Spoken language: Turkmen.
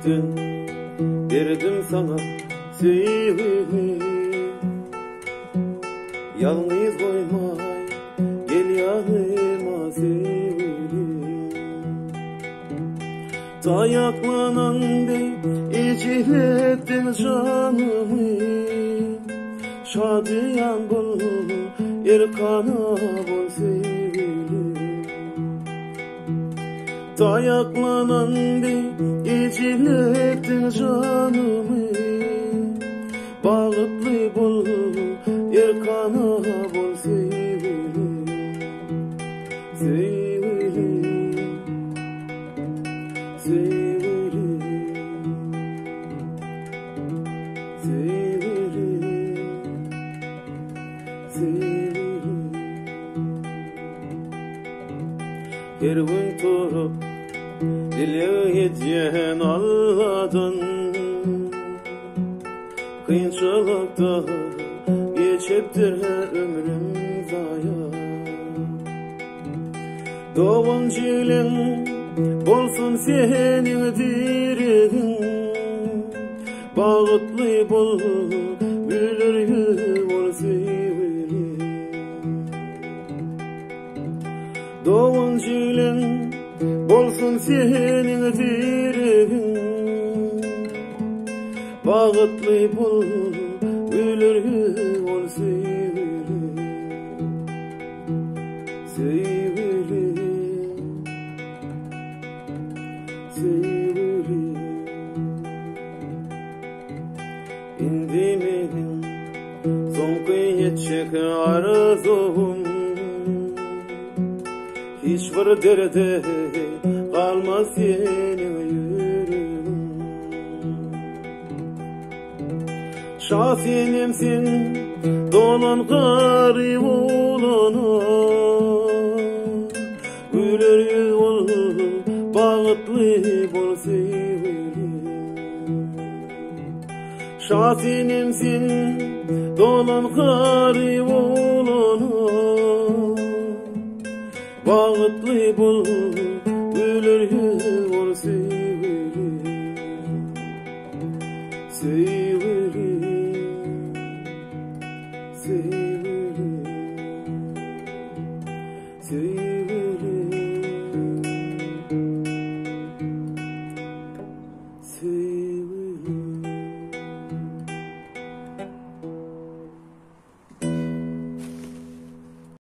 Ýürekden berdim saňa söýgimi Ýalňyz goýmaý gel ýanyma söýgülim Taýaklanan deý ejir etdiň janymy Şadyýan bol, erkana bol söýgülim Taýaklanan deý ejir etdiň janymy Bagtly bol, erkana bol söýgülim Söýgülim, söýgülim, söýgülim, söýgülim. Her gün turup dileg edýän Alladan Kynçylykda geçipdir ömrüm zaýa. Dogan jigleň bolsun seniň diregiň, Bagtly bol, güler ýüz bol söýgülim. Dogan jigleň bolsun seniň diregiň, Bagtly bol, güler ýüz bol söýgülim. Söýgülim, söýgülim. Indi meniň soňky ýetjek arzuwym Hiç bir derde galmaz seniň ýüregiň. Şa senem sen dolan garyp oglana Güler ýüz bol, bagtly bol söýgülim. Şa senem sen dolan garyp oglana Bagtly bol, güler ýüz bol söýgülim. Söýgülim, söýgülim, söýgülim.